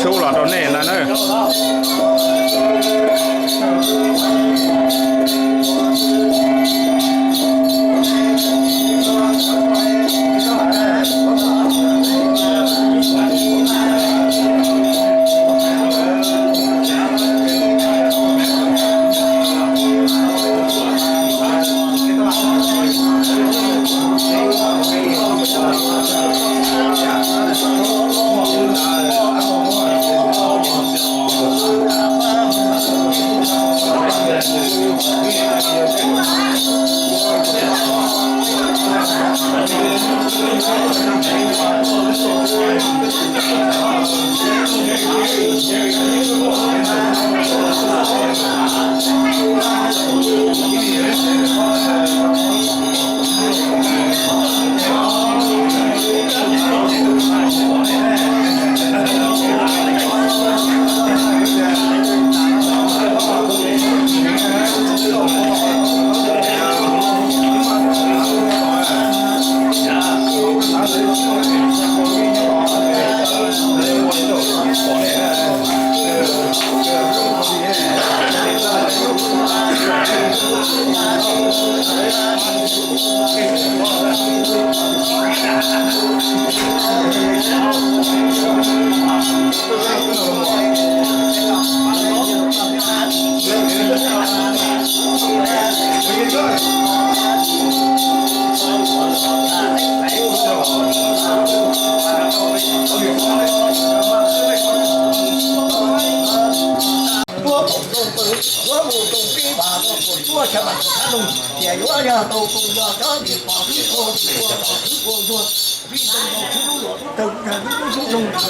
Tshub los rau nej ntag na.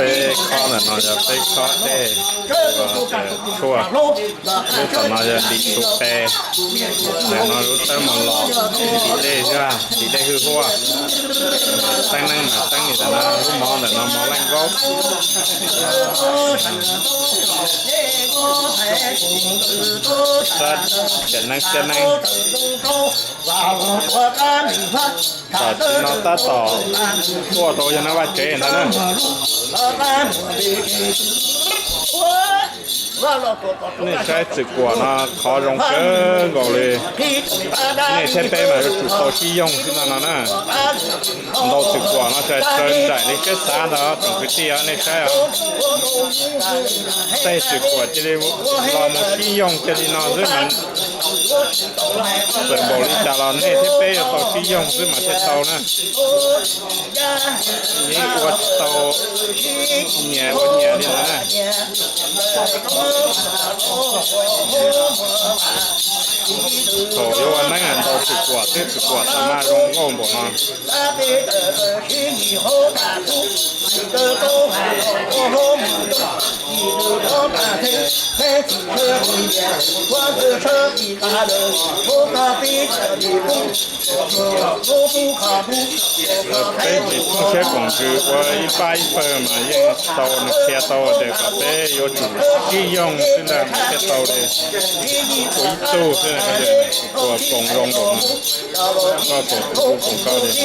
Peb khob ntawm no yog peb khob dej, tshuaj. Lub tom no yog ntim su qe, ntawm no lub tawb mos los, ntim dej, ntim dej hwj huaj. Teeb neeb mas teeb li ntawm no, lub mov ntawm no mov leej vaub. Xiab neeb, xiab neeb. Tam sim no tab tom tuaj rau yog neeg vaj tsev ntag na. Nej saib txwm kuam no qhov zoo kawg nkaus li. Nej thiab peb mas yuav tsum tau sib yoog xwb no no na. Ntau txwm kuam no txawm nraim li kab xav ntag tsoom kwv tij os, nej saib os. Tej txwm kuam cia li los mus sib yoog cia li no xwb mas. Txawm npaum li cas los nej thiab peb yuav tau sib yoog xwb mas thiaj tau na. Yeej ua tsis tau nyias ua nyias li no na. Thaum yuav ua neeb ntau txwm kuam xwb, txwm kuam thaum maj zoo nkauj npaum no. Peb tsis phooj siab koom ntsws ua ib pab ib pawg mas yeej tau, nws qhia tau tias kom peb yuav tsum sib yoog xwb ntag mas thiaj tau li. Ua ib tug xwb ua koom zoo npaum no. Koj koom kuv, kuv koom koj li.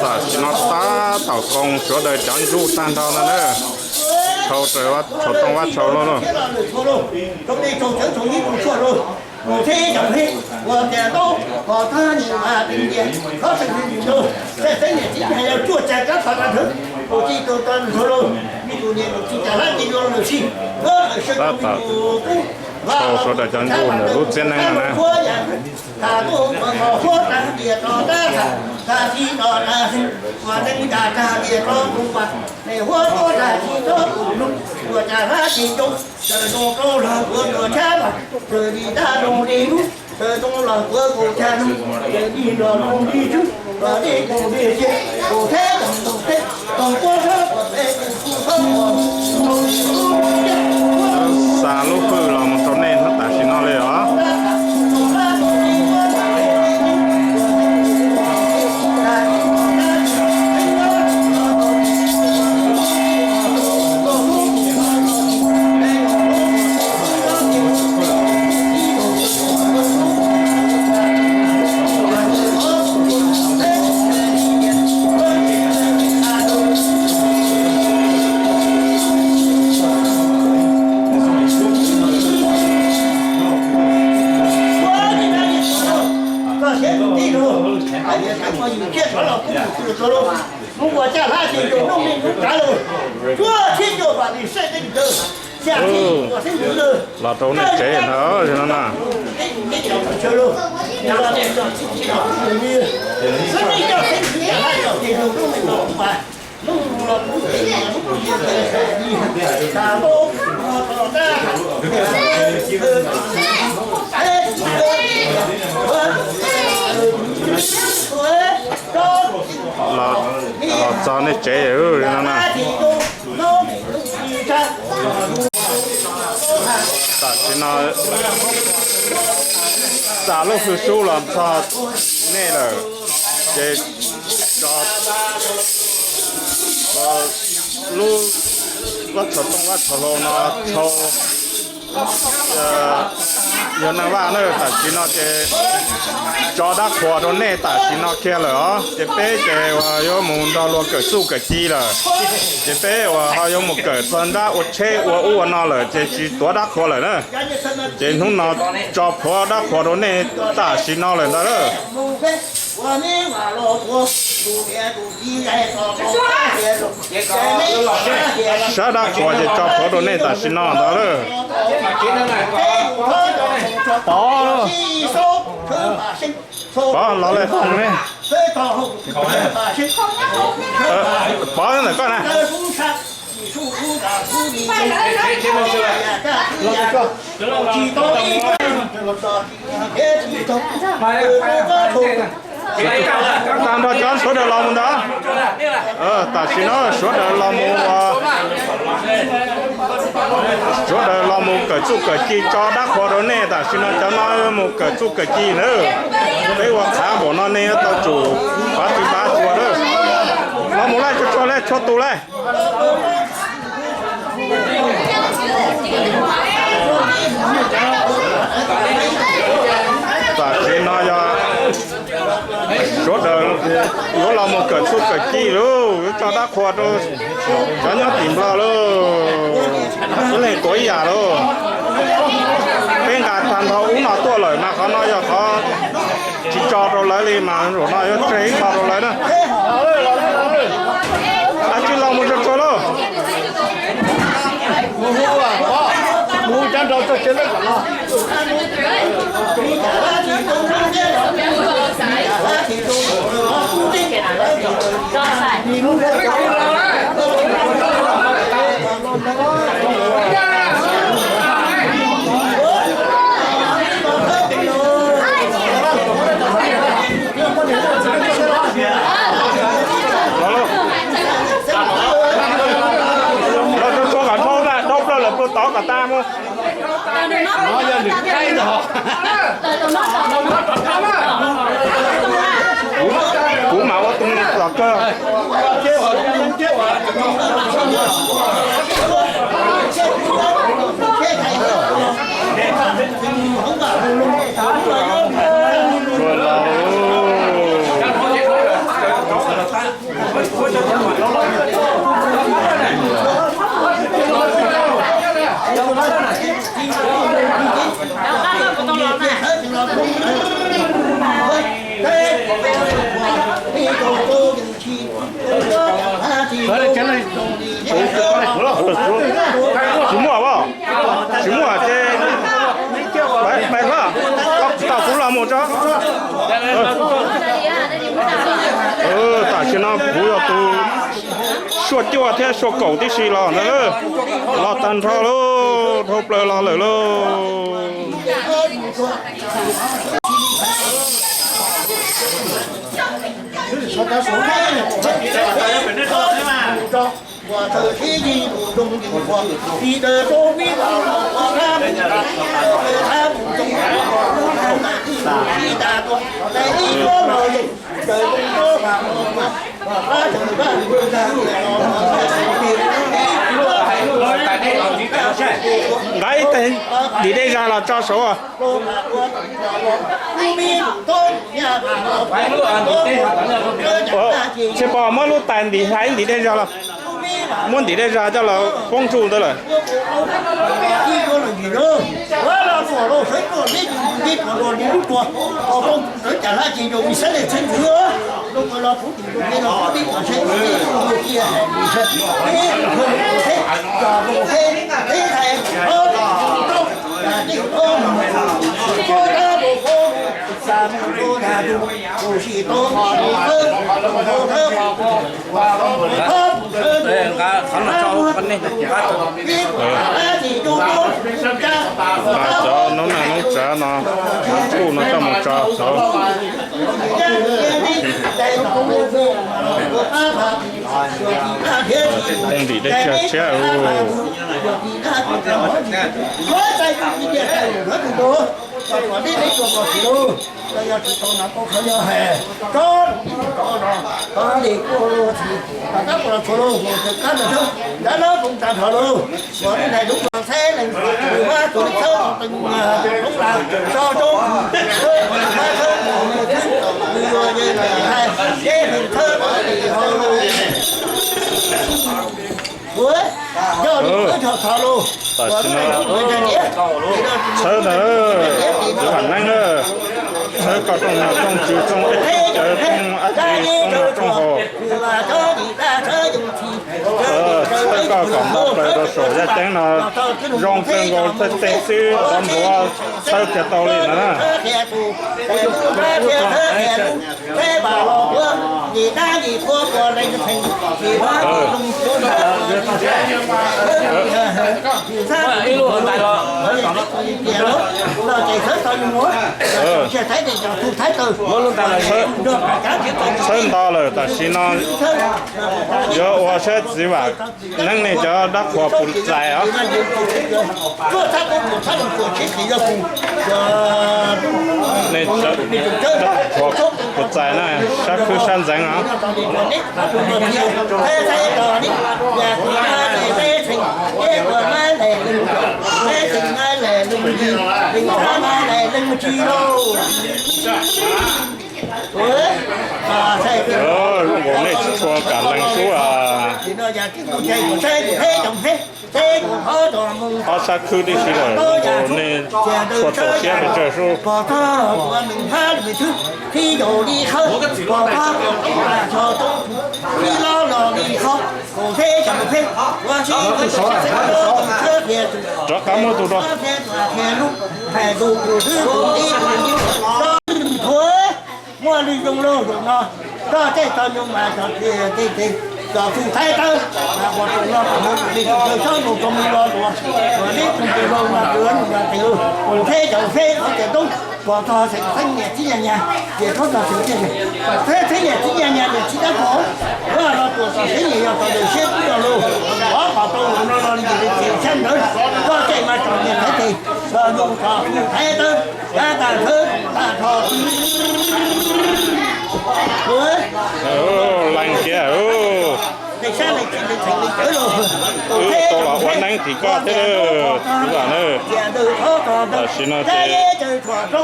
Tam sim no tab tom koom sawv daws cov ntsuj tag nrho no na. Tshau, tshau tooj vaj tshau lauj. Tab tom tshau sawv daws cov nkuj ntawm lub txiab neeb no na. Xa lub hwj los mus rau nej hnub tam sim no li os. Los rau nej tsev ntag no na. Los txog nej tsev no na. Tam sim no xa lub hwj sub los txog nej lawm, ces tso lub vaj tshau tooj vaj tshau hlau no tshau yog neeg vaj na. Tam sim no ces tso dab qhuas rau nej tam sim no kiag lawm os. Ces peb ces uas yuav mus nrog luag kawm txuj kawm ci lawm. Ces peb uas ho yuav mus kawm txog nrab ua tsheb ua ub ua no lawm ces tsis tuav dab qhuas lawm na. Ces hnub no tso plhuav dab qhuas rau nej tam sim no lawm ntag lawm. Sab dab qhuas ces tso plhuav rau nej tam sim no ntag lawm. Pov, Pov los lawm ne. Pov ntawm koj na. Tag nrho cov sawv daws los mus ntag. Tam sim no sawv daws los mus, sawv daws los mus kawm txuj kawm ci tso dab qhuas rau nej. Tam sim no cov no mus kawm txuj kawm ci na. Peb ua qhav npaum no nej yuav tau tsum pav tw pav tsuas lawm. Los mus lawm, tsuag tsuag lawm, txhua tus lawm. Tam sim no yog sawv daws yuav los mus kawm txuj kawm ci lauj, yuav tso dab qhuas rau cov nyob tim Nplog lauj. Ib leeg tuav ib yam lauj. Peb nqa tag nrho ub no tuaj lawm mas qhov no yog qhov tsis tso rau lawv li mas zaum no yuav tseg ib qho rau lawv na. Tsis los mus tsuag tsuag lauj. Los rau txhua kom dhau na, dhau plaws lawm puag tod kom tag mus. Kuv mam ua tus los kawg. Tsis muaj as, tsis muaj ces pais hlo, tau kuv los mus tso. Tam sim no kuv yog tus suab cuaj thiab suab kaum tib si los ntag. Los tag nrho lauj, dhau plaws los lawm lauj. Nqa ib teg ntim dej zag los tso saud. Tsis pom muab lub tais ntim hla ib ntim dej zag los. Muab ntim dej zag coj los poob ntsuj ntawd lawm. Nqa qhov no tso, qhov nej nqa tso. Nqa cov noob neej noob tsav no, kuj no coj mus tso xov. Ntim dej tshiab tshiab. Tam sim no txhawb ntag, txiv Vam Neeb na, txhawb koj rooj nom rooj tswv, rooj ib cawv, rooj ab tsi, rooj noj rooj haus. Txhawb koj kom nto plaws rau saum yaj ceeb no zoo kawg nkaus, txhawb teg xwb tov npluav txhawb kiag tau li ntawd na. Txhawb nto lawm, tam sim no yuav ua saib txiv Vam Neeb nej cov dab qhuas puas txais os. Nej cov dab qhuas puas txais na, sab khwb sab ntxeev os. Zoo nkaus nej tsis tshua kam lees sub as. Ob sab khwb tib si lawm, zoo nkaus nej tshua txaus siab pes tsawg sub. Rov qab muab tus rau. Muaj lwm zoo loj zaum no, koj tej tau nyuj mas cov tias tej tes cov txuj thaib tawb, uas tus no tus no tus li tus thawj txhob mus rau mus lo luas, uas neb tus tes lo mas tus no tus mas tes lu, tus theb cov theb ob cov toob, pom txog xeem txheeb niam txib nyas nyas, ces txhob txog xeem txheeb niam txib nyas nyas niam txib dab pog, ua no tus txog xeeb niam yog tau lwm siab kub rau lus, qhov pom tau lus no no li yus li txiv xyab ntawd, koj tej mas tsom niam thaiv tes, los yus txog txuj thaib tawb, dab tas thawb tas tho. Lees kiag, wb tau los ua neeb tim koj thiab, txiv Vam na. Tam sim no ces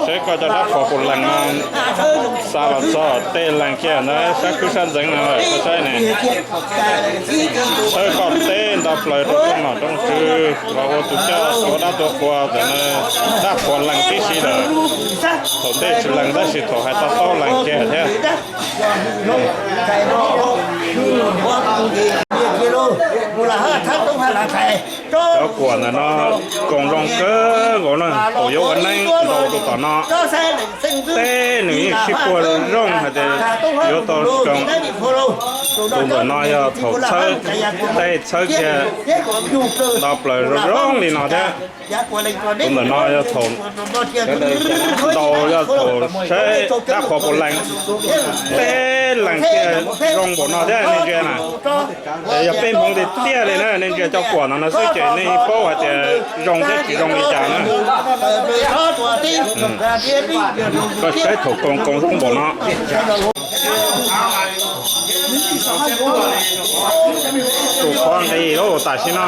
saib koj cov dab qhuas puas lees no, xa los txog tej lees kiag ntawd sab khwb sab ntxeev no lawm koj saib ne. Txhawb koj teb nto plaws rau rooj nom rooj tswv los ua tus coj tuav dab tuav qhua ntawm no, dab qhuas lees tib si lawm. Thaum ntej tsis lees tab sis thaum hais tau taub lees kiag thiab. Cov kuam ntawm no koom zoo kawg nkaus na, thaum yuav ua neeb ntau rau tom no, teb nws yeej sib puag zoo hais tias yuav tau koom. Tus ntawm no yog thaum txhawb teb txhawb kiag nto plaws zoo zoo li no thiab. Tus ntawm no yog thaum ntaus, yog thaum saib dab qhuas puas lees, teb lees kiag zoo npaum no thiab nej ntsia na. Yog peb hmoov tiag tiag li na, nej ntsia cov kuam no no xwb ces nej paub hais tias zoo thiab tsis zoo li cas na. Koj saib thaum koom koom zoo npaum no. Tus qhuav nqis lauj tam sim no.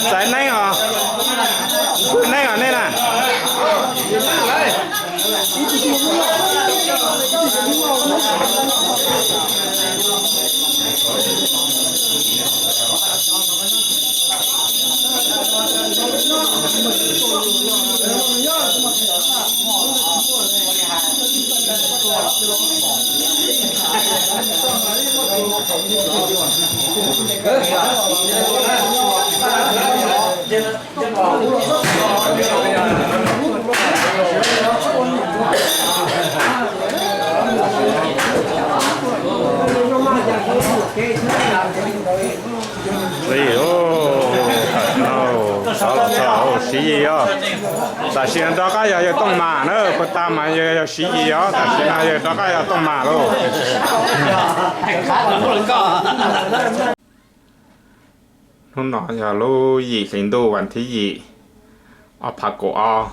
Txais neeb os, neeb os nej na. Li, tam sim no, xov los txog Siv Yis os. Tam sim no rov qab yog yawg Tooj Mas na, puag ta mas yog Siv Yis os, tam sim no yog rov qab yog Tooj Mas lauj. Hnub no yog lub yim hlis ntuj vas thib yim, ob phav kaum ob,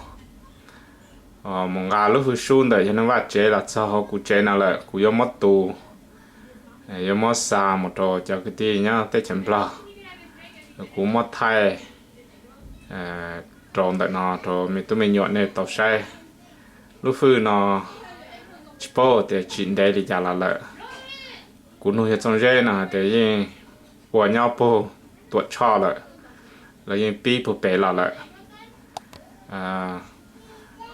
mus nqa lub hwj sub ntawm yawg Neej Vaj tsev los txog hauv kuv tsev no lawm. Kuv yuav muab tu, yuav muab xa mus rau cov kwv tij nyob teb chaws Nplog. Kuv muab thaij rau ntawm no rau me tub me nyuam nej tau saib. Lub hwj no tsis paub tias tsim ntev li cas los lawm. Kuv nug yawg Txooj Zeb no hais tias yeej ua nyob puag Tuam Tshoj lawm, los yeej pib puag pem los lawm.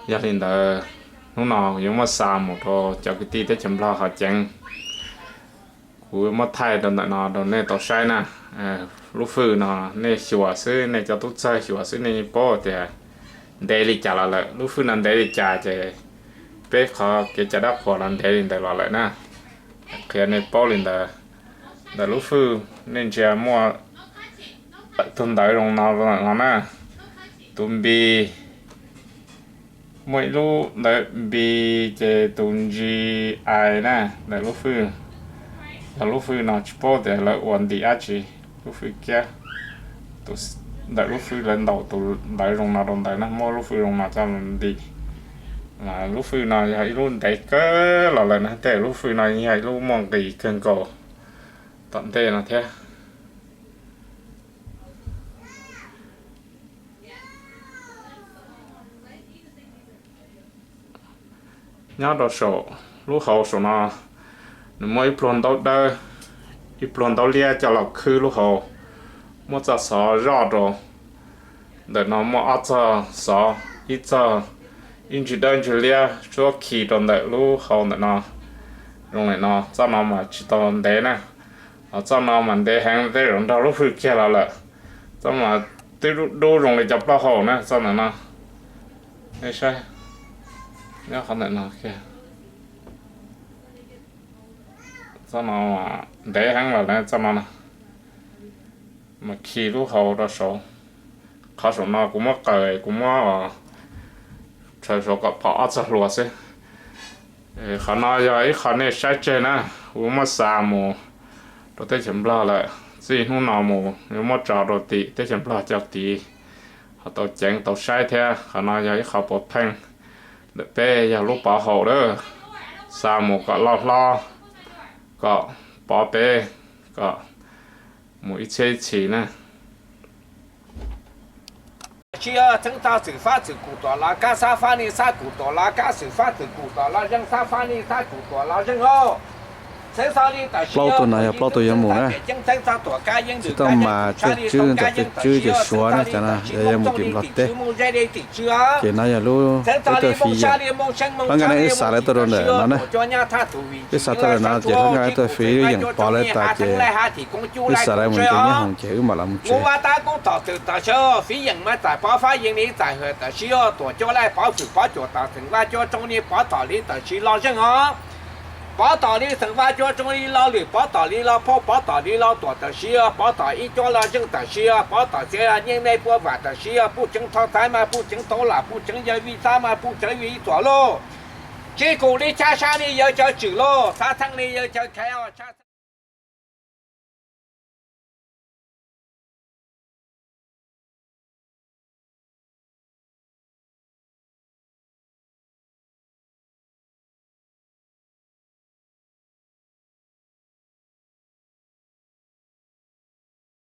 Yog li ntawd, hnub no kuv yuav muab xa mus rau cov kwv tij teb chaws Nplog hauv ceev. Kuv muab thaij rau ntawm no rau nej tau saib na. Lub hwj no nej xyuas xwb, nej cov tub txawg xyuas xwb nej yeej paub tias ntev li cas los lawm. Lub hwj no ntev li cas ces peb qhov kev cai dab qhuas los ntev li ntawd los lawm na. Qhia nej paub li ntawd. Ntawm lub hwj nej ntsia muaj tus ntawv zoo no no na. Tus npis, muaj ib lub ntawv npis ces tus ntsis ais na ntawm lub hwj. Yog lub hwj no tsis paub tias lawv ua ntim dab tsi, lub hwj kiab. Ntawm lub hwj lawv ntaus tus ntawv zoo no rau ntawd na, muab lub hwj zoo no coj ntim. Lub hwj no yog ib lub ntev kawg los lawm na, tej lub hwj no yog ib lub muaj nqis kawg nkaus tom ntej no thiab. Nyob rau saum lub hauv saum no, nws muaj ib pluag ntaub dawb, ib pluag ntaub liab coj los khwb lub hauv, muab txoj xov zoj rau. Ntawm no muaj ob txoj xov, ib txoj, ib ntsis dawb ntsis liab tsuab khi rau ntawm lub hauv ntawm no. Zoo li no, txoj no mas tsis tau ntev na, ho txoj no mas ntev heev, tej zaum nrog lub hwj kiag los lawm. Txoj mas twb dub dub zoo li cov plaub hau na, txoj ntawm no. Nej saib, nyob qhov ntawm no kiag. Txoj no ntev heev lawm na, txoj no mas khi lub hauv rau saud. Qhov saum no kuv muab qaws, kuv muab tshaw saud kom pom ob txoj hlua xwb. Qhov no yog ib qho nej saib tseg na, kuv muab xa mus rau teb chaws Nplog lawm, txij hnub no mus yuav muab tso rau tim teb chaws Nplog cov tid ho tau ceev tau saib thiab. Qhov no yog ib qho puav pheej ntawm peb yog lub pov haum lawm, xa mus kom loj hlob, kom pov peb, kom mus ib txhiab ib txhis na. Siab txheeb txhab xwm fab xwm kum tuam los kab, xab fab nij xab kum tuam los kab, xwm fab xwm kum tuam los zeej, xab fab nij xab kum tuam los zeej os. Plaub tug no yog plaub tug yuav mus na. Tsis tau mas Tswb ntawm Tswb ces Suav na, cov no yog yuav mus tim Nplog teb. Ces no yog lub, lub tuaj fiv yeem. Hlob Nkaj Neeb wb xa lawv tuaj rau ntawm no na. Wb xa tuaj ntawm no ces Hlob Nkaj Neeb tuaj fiv lub yeem pov lawv tas ces wb xa lawv mus nce nyob hoom ces wb mam los mus tsev. Tab kuv thom twm tam sim fiv yeem mas txais pov fab yees li txais hawm tam sim tuam cuab laij pov fwm pov cuam tom xeem Vaj Cuab Roob li pov tom li tam sim los zeej os. Pov tom li xeem Vaj Cuab Roob li los lwm pov tom li los phauj pov tom li los tuam tam sim pov tom ib cuab los zeej tam sim pov tom txiav nyeej nej puab vam tam sim puj tseev thoj txaiv mas puj tseev tau lam puj tseev yawg vij xab mas puj tseev vij ib txuam lauj. Tsis kum li tshab sab li yawg cawv tswm lauj, xav txheej li yawg cawv khaiv os.